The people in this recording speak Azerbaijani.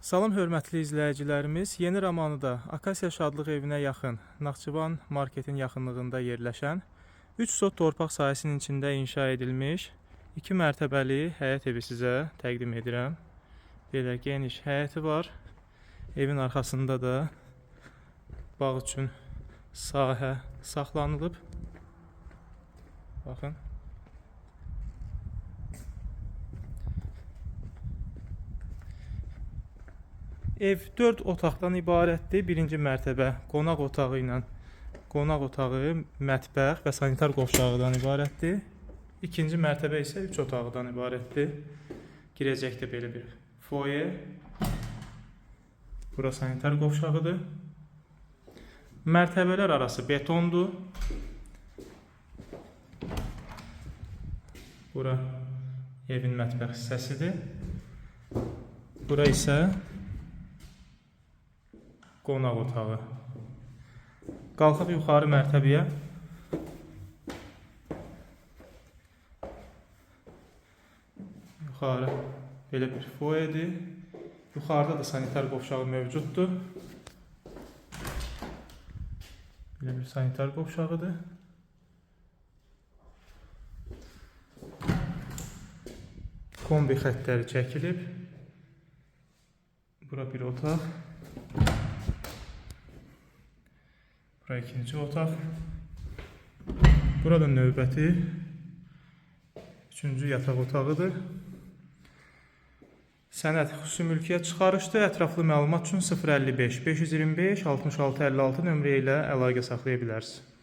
Salam hörmətli izləyicilərimiz. Yeni Romanıda Akasiya Şadlıq evinə yaxın, Naxçıvan marketin yaxınlığında yerləşən 3 sot torpaq sahəsinin içində inşa edilmiş 2 mərtəbəli həyət evi sizə təqdim edirəm. Belə geniş həyəti var. Evin arxasında da bağ üçün sahə saxlanılıb. Baxın. Ev 4 otaqdan ibarətdir. Birinci mərtəbə qonaq otağı ilə qonaq otağı, mətbəx və sanitar qovşağıdan ibarətdir. İkinci mərtəbə isə 3 otaqdan ibarətdir. Girəcəkdə belə bir foye. Bura sanitar qovşağıdır. Mərtəbələr arası betondur. Bura evin mətbəx hissəsidir. Bura isə qonaq otağı. Qalxaq yuxarı mərtəbəyə. Yuxarı belə bir foyedir. Yuxarıda da sanitar qovşağı mövcuddur. Belə bir sanitar qovşağıdır. Kombi xəttləri çəkilib. Bura bir otaq. Bura ikinci otaq. Burada növbəti üçüncü yataq otağıdır. Sənəd xüsusi mülkiyyət çıxarışdır. Ətraflı məlumat üçün 055 525 66 56 nömrə ilə əlaqə saxlaya bilərsiniz.